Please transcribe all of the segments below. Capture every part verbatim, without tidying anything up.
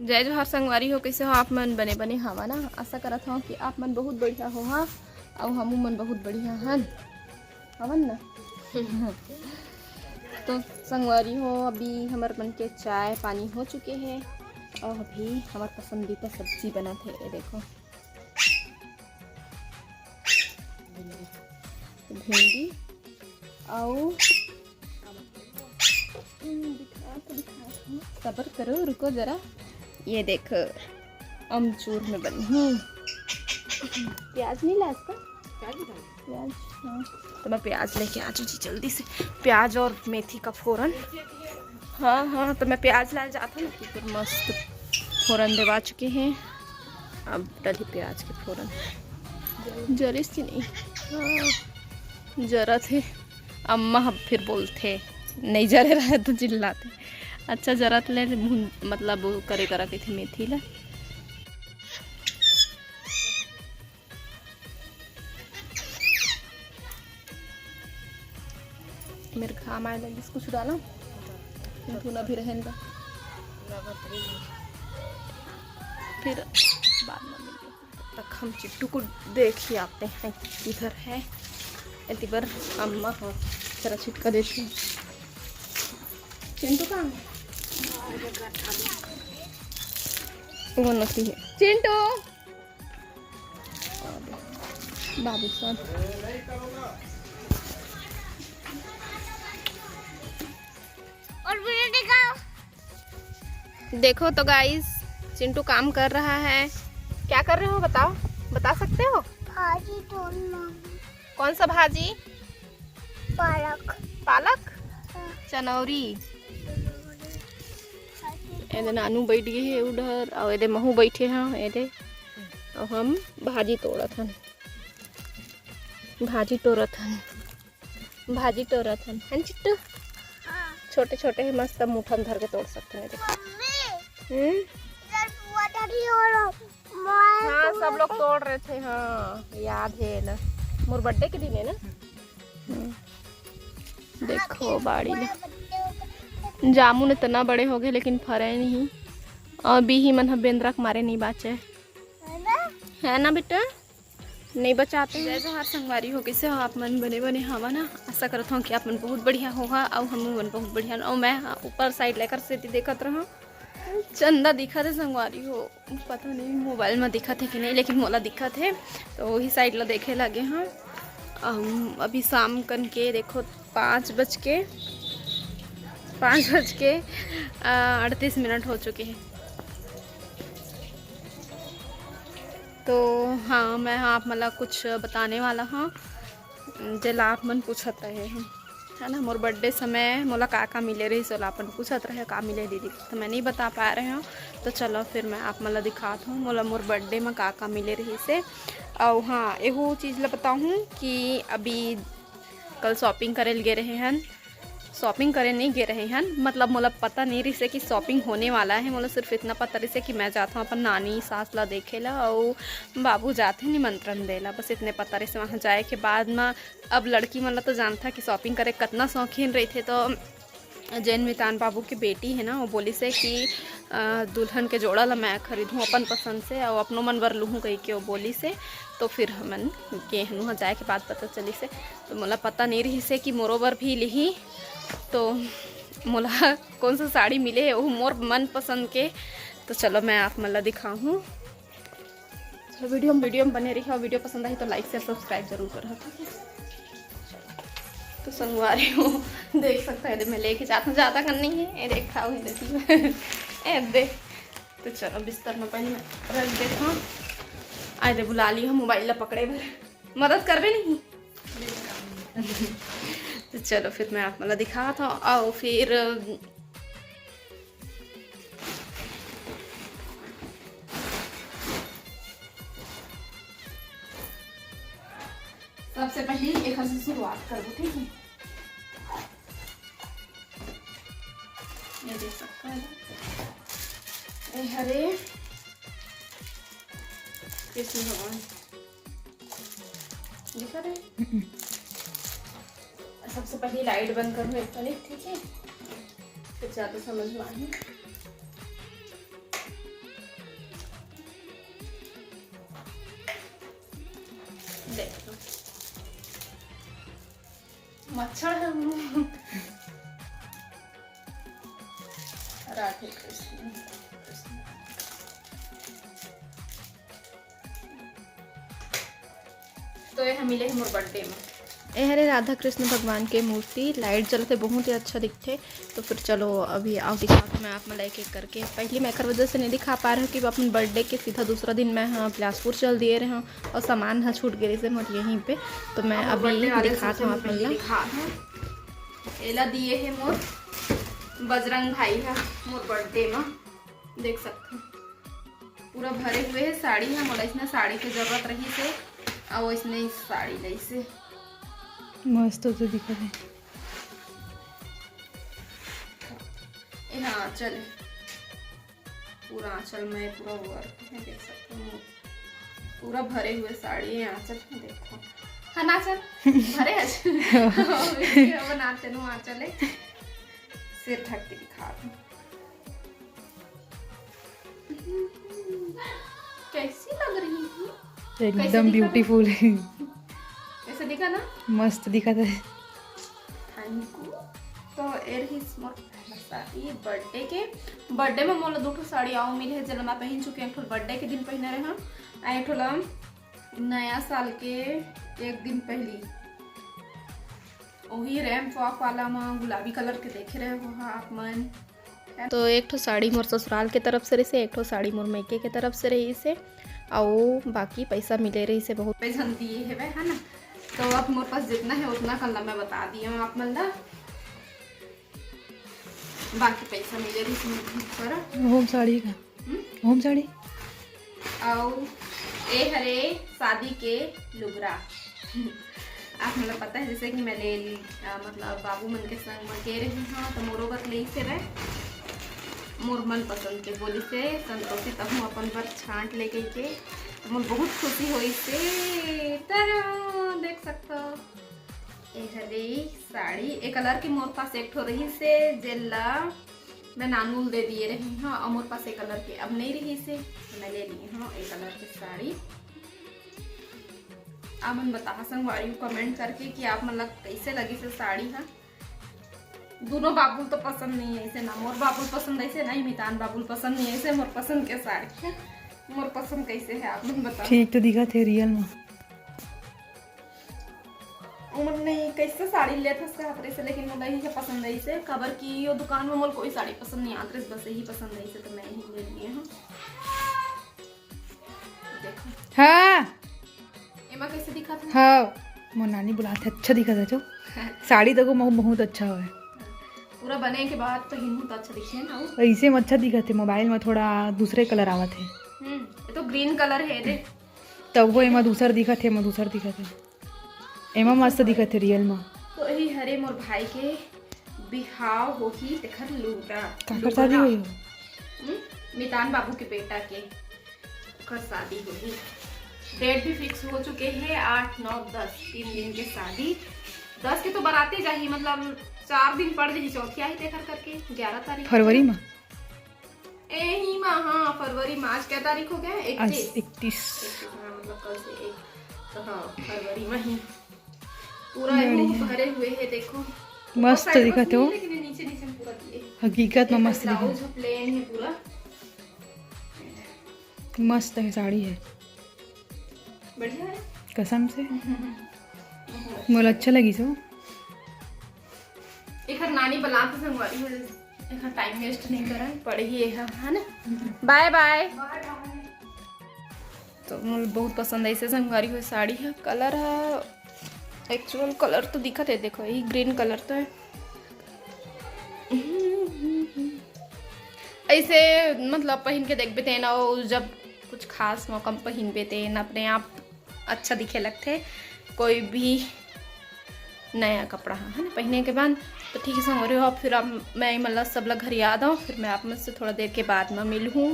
जय जोहार संगवारी हो, कइसे हो आप मन? बने बने हवा ना? आशा करत हव कि आप मन बहुत बढ़िया होहा, अउ हमू मन बहुत बढ़िया हन, हवन ना? तो संगवारी हो, अभी हमर मन के चाय पानी हो चुके हे, अउ अभी हमर पसंदीदा सब्जी बनत हे। ये देखो, भिंडी अउ, हम्म, दिखा तो दिखा, सबर करो, रुको जरा। ये देखो, अमचूर में बनी। प्याज नहीं ला इसका? प्याज, हाँ। तो मैं प्याज लेके आ जाऊँ जी जल्दी से। प्याज और मेथी का फोरन। हाँ, हाँ, तो मैं प्याज लाए जात हूँ ना, कि फिर मस्त फोरन देवा चुके हैं। अब डली प्याज के फोरन। जरिस कि नहीं? हाँ, जरत हे। अम्मा ह फिर बोलथे, "नहीं जरे रहे तो चिल्लाथे।" अच्छा, जरत ले भून, मतलब करे करा कथे मेथी ला। मेरे घाम आए लगिस, कुछ डाला, लेकिन तू ना भी रहन दा। फिर बाद में मिलते। तब तक हम चिंटू को देख ही आते हैं, किधर है। एती बर अम्मा हो, जरा छिटका देती हूँ। चिंटू कहाँ है? वो नकली है। चिंटू, बाबू साहब। और वीडियो दिखाओ। देखो तो गाइस, चिंटू काम कर रहा है। क्या कर रहे हो बताओ, बता सकते हो? भाजी तोड़ना। कौन सा भाजी? पालक। पालक? हाँ। चनौरी। एदे नानू बैठ गए हे उधर, और एदे महू बैठे हैं एदे, और हम भाजी तोड़त हन, भाजी टोरत हन। भाजी टोरत हन, हन चिट्टू? हाँ। छोटे छोटे हैं, मस्त मुठन धर के तोड़ सकते हैं, देखो। मम्मी, हम्म? इधर बुआ टहरी और मैं हाँ, सब लोग तोड़ रहे थे, हाँ, याद है ना, मोर बर्थडे के दिन है ना। हम्म। देखो बाड़ी में जामुन इतना बड़े हो गए, लेकिन फरे नहीं, और बीही मन ह बेंदरा के मारे नहीं बाचे, है ना? है ना बेटा? नहीं बचाते हैं। जय जोहार संगवारी हो, कइसे हो आप मन? बने बने हवा ना? आशा करत हूँ कि आप मन बहुत बढ़िया होहा, अउ हम मन बहुत बढ़िया। अउ मैं, हाँ, ऊपर साइड लेकर सेती देखत रहूँ, चंदा दिखत हे संगवारी हो, पता नहीं मोबाइल में दिखत हे कि नहीं, लेकिन मोला दिखत हे, तो वही साइड ला देखे लगे हूँ। अम, अभी शाम कन के देखो, पाँच बज के, पाँच बज के, अ, अड़तीस मिनट हो चुके हैं। तो हाँ, मैं हाँ आप मन ला कुछ बताने वाला हूँ, जेला आप मन पूछत रहे हैं, है ना, मोर बर्थडे समय मोला का का मिले रहिस, ओला अपन पूछत रहे, "का मिले दीदी?" तो मैं नहीं बता पाए रहे हूँ। तो चलो फिर मैं आप मन ला दिखात हूँ, मोला मोर बर्थडे में का का मिले रहिस हे। अउ हाँ, एहू चीज़ ला बताहूँ कि अभी कल शॉपिंग करे ल गे रहे हन, शॉपिंग करे नहीं गे रहे हन, मतलब मोला पता नहीं रहिस हे कि शॉपिंग होने वाला है, मोला सिर्फ इतना पता रहिस हे कि मैं जात हूँ अपन नानी सास ला देखे ला, अउ बाबू जात हे निमंत्रण दे ला, बस इतने पता रहिस हे। वहाँ जाए के बाद में अब लड़की मन ला तो जानथा कि शॉपिंग करे कतना शौकीन रहिथे, तो जैन मितान बाबू के बेटी है ना, वो बोलिस हे कि, अ, दुल्हन के जोड़ा ला मैं खरीदहूँ अपन पसंद से, अउ अपनो मन बर लूहूँ कहि के वो बोलिस हे। तो फिर हमन गे हन, वहाँ जाए के बाद पता चलिस हे। तो मोला पता नहीं रहिस हे कि मोरो बर भी लिही, तो मोला कौन सा साड़ी मिले हे, वो मोर मन पसंद के। तो चलो मैं आप मन ला दिखाहूँ। चलो, वीडियो में, वीडियो में बने रहिए, और वीडियो पसंद आई तो लाइक, शेयर, सब्सक्राइब जरूर करो, ठीक है? तो संगवारी हो, देख सकता है, मैं लेके जाता हूँ, ज़्यादा करनी है, ये देखा हुई देखी। ए दे। तो चलो, बिस्तर में पहले मैं रख देता हूँ। आए दे, बुला ली हूँ मोबाइल ला पकड़े बर, मदद करबे नहीं। तो चलो, फिर मैं आप मन ला दिखात हूँ, और फिर सबसे पहले एकर से शुरुआत करबो, ठीक है? ये देख सकते हैं, ए हरे कृष्ण भगवान, दिखा रहे? सबसे पहले लाइट बंद करूँ एक मिनट, ठीक है? फिर ज़्यादा समझ में आही। देख लो। मच्छर है वो। राधे कृष्ण। तो ये हम मिले हैं मोर बर्थडे में। ए हरे राधा कृष्ण भगवान के मूर्ति, लाइट जलते बहुत ही अच्छा दिखथे। तो फिर चलो अभी आओ दिखात हँव मैं आप मन ला एक एक करके। पहली मैं एकर वजह से नहीं दिखा पा रहे हँव कि अपन बर्थडे के सीधा दूसरा दिन मैं ह बिलासपुर चल दिए रहे हँव और सामान ह छूट गए से मोर यहीं पे। तो मैं अभी दिखात हँव आप मन ला। एला दिए हे मोर बजरंग भाई ह मोर बर्थडे में, देख सकते हो। पूरा भरे हुए हे साड़ी ह। मोला इसने साड़ी के जरूरत रहिसे, अउ इसने साड़ी लइसे। मस्त तो दिखत हे। ए हाँ, आँचल हे। पूरा आँचल में पूरा वर्क हे, देख सकते हो। पूरा भरे हुए साड़ी हे, आँचल हे, देखो। हाँ, ना आँचल, भरे हे। वीडियो बनाते नु आँचल हे। सिर ढक के दिखा दूँ। कैसी लग रही हूँ? एकदम ब्यूटीफुल है। कैसे दिखा ना? मस्त दिखत हे। Thank you. तो ए रहिस मोर पहला साड़ी बर्थडे के। बर्थडे में मोला दो ठो साड़ी अउ मिले हे, जेला मैं पहिन चुके हँव। एक ठो बर्थडे के दिन पहिने रहे हँव, अउ एक ठो ला नया साल के एक दिन पहली। वही रैम्प वॉक वाला में गुलाबी कलर के देखे रहे हो आप मन। तो एक ठो साड़ी मोर ससुराल के तरफ से रहिसे, एक ठो साड़ी मोर मायके के तरफ से रहिसे, अउ बाकी पैसा मिले रहिसे बहुत। पे झन दिए हेवय, है ना? तो अब मोर पास जितना हे उतना कल मैं बता दिए हँव आप मन ला। बाकी पैसा मिले रहिसे मोर घर पर। होम साड़ी का? हम्म? होम साड़ी? अउ ए हरे शादी के लुगरा। आप मन ला पता हे, जैसे कि मैं ले ली, अ, मतलब बाबू मन के संग में गे रही हँव, तो मोरो बर लेइसे रहे, मोर मनपसंद के बोलिसे संतोषी, तहूँ अपन बर छांट ले गई के, तो मोर बहुत खुशी होइसे। तरा, देख सकथो, ए हरे साड़ी, ए कलर के मोर पास एक ठो रहिसे, जेला मैं नानू ल दे दिए रही हँव, अउ मोर पास ए कलर के अब नहीं रहिसे, तो मैं ले ली हँव ए कलर के साड़ी। आप मन बताहा संगवारी हो comment करके कि आप मन ला कैसे लगिसे साड़ी ह। दोनों बाबू ल तो पसंद नहीं आइसे, ना मोर बाबू ल पसंद आइसे, ना ही मितान बाबू ल पसंद नहीं आइसे मोर पसंद के साड़ी। मोर पसंद कैसे हे आप मन बताहा। ठीक तो दिखत हे रियल में। उमन नहीं कैसे साड़ी लेत हस कहत रहिसे, लेकिन मोला यही पसंद आइसे, काबर कि यो दुकान में मोला कोई साड़ी पसंद नहीं आत रहिस, बस यही पसंद आइसे तो मैं यही ले लिए हँव। देखो। हाँ। एमा कैसे दिखत हे? हाँ, मोर नानी बुलात हे, अच्छा दिखत हे जो। साड़ी देखो, महू बहुत अच्छा होय। पूरा बने के बाद पहिनहूँ तो अच्छा दिखे ना वो। ऐसे में अच्छा दिखत हे, मोबाइल में थोड़ा दूसरे कलर आवत हे। हम्म, ये तो ग्रीन कलर हे दे। तब वो एमा दूसर दिखत हे, एमा दूसर दिखत हे। एमा मस्त दिखत हे रियल में। तो यही हरे मोर भाई के बिहाव होही, तेखर लुगरा। काकर शादी होही? हम्म, मितान बाबू के बेटा के। ओकर शादी होही। डेट भी फिक्स हो चुके हे, आठ, नौ, दस, तीन दिन के शादी। दस के तो बराते जाही, मतलब चार दिन पड़ जाही, चौथिया ही तेखर करके ग्यारह तारीख फरवरी में। एही मा, हाँ, फरवरी में। आज क्या तारीख हो गया? आज इकतीस। इकतीस। इकतीस, हाँ, मतलब कल से एक, तो हाँ, फरवरी में ही। पूरा बढ़िया। भरे हुए हे, देखो। मस्त दिखत हे वो। लेकिन ये नीचे, नीचे में पूरा दिए। हकीकत में मस्त दिखत हे। ब्लाउज प्लेन हे पूरा। मस्त हे, साड़ी हे। बढ़िया हे। कसम से। मोला अच्छा लगिस वो। एखर नानी बलात संगवारी हो, एखर टाइम वेस्ट नहीं करन, पढ़ही एहा, है ना? बाय बाय। तो मोला बहुत पसंद आइसे संगवारी हो साड़ी हे। कलर हे, एक्चुअल कलर तो दिखत हे, देखो, यही ग्रीन कलर तो हे। ऐसे मतलब पहिन के देखबे तेन, अउ जब कुछ खास मौका में पहिनबे तेन अपने आप अच्छा दिखे लगथे कोई भी नया कपड़ा ह, है ना, पहिने के बाद। तो ठीक है संगवारी हो, अब फिर अब मैं मतलब सब ला घरिया दऊँ, फिर मैं आप मन से थोड़ा देर के बाद में मिलहूँ।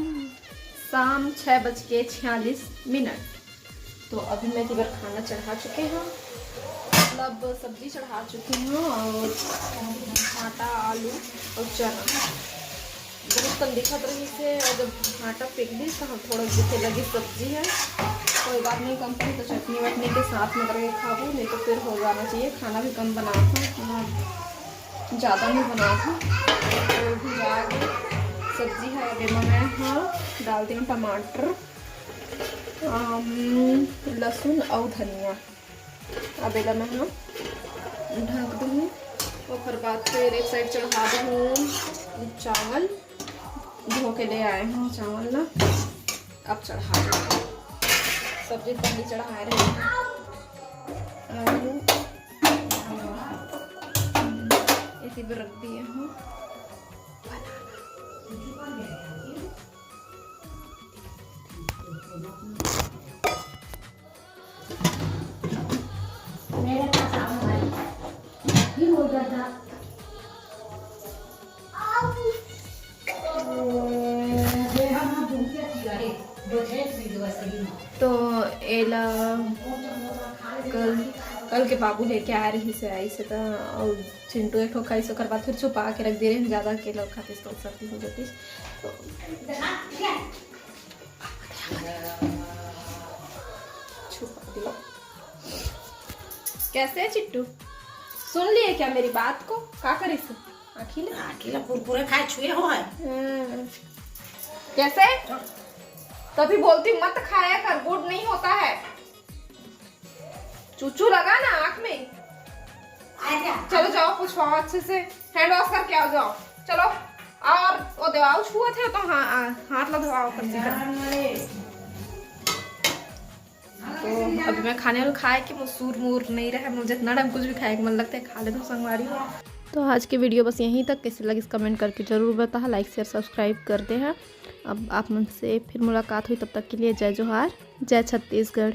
शाम छः बज के छियालीस मिनट। तो अभी मैं एकर खाना चढ़ा चुके हँव, मतलब सब्जी चढ़ा चुके हँव अउ भाटा, आलू अउ चना। बहुत कन दिखत रहिस हे, अउ जब भाटा फेंक दिस, त हम थोड़ा दिखे लगिस सब्जी हे, त कोई बात नहीं, कम पड़ी तो चटनी वटनी के साथ में करके खाबो, नहीं तो फिर हो जाना चाहिए। खाना भी कम बनात हूँ, खाना ज़्यादा नहीं बनात हूँ। तो भुजा के सब्जी है, अब एमा मैं, हाँ, डाल दिया टमाटर, अम, लहसुन और धनिया। अब एला मैं, हाँ, ढक दूँ। ओकर बाद फिर एक साइड चढ़ा दूँ चावल, धो के ले आए हूँ चावल ना, अब चढ़ा दूँ। सब्जी पहले चढ़ाए रहे हैं। आलू इसी पर रख दिए हूँ। मेरे पास आओ भाई, फिर हो जाता। तो एला कल, कल के बाबू लेके आ रही से, आई से त, और चिंटू एक ठो खाइस, ओकर बाद फिर छुपा के रख दे रहे हैं, ज़्यादा अकेला खातिस तो सर्दी हो जातिस। तो छुपा दिया। कैसे है चिट्टू, सुन लिए क्या मेरी बात को? का करिस? आँखी ले। आँखी ले कुरकुरे खाए छुए हो है। हम्म। कैसे? तभी बोलती मत खाया कर, गुड नहीं होता है। चूचू लगा ना आँख में। आजा। चलो जाओ, पोछवाओ अच्छे से, हैंड वॉश करके आओ, जाओ। चलो, और वो दवाओ छुआ थे तो हाँ, आ, हाथ ला धोआओ कर सीधा। तो अभी मैं खाने वाला खाए कि वो सूर मूर नहीं रहे, मुझे जितना टाइम कुछ भी खाए के मन लगता है खा लेता हूँ संगवारी। तो आज के वीडियो बस यहीं तक। कैसे लगिस कमेंट करके जरूर बताहा, लाइक शेयर सब्सक्राइब कर दे हैं। अब आप मन से फिर मुलाकात हुई, तब तक के लिए जय जोहार, जय छत्तीसगढ़।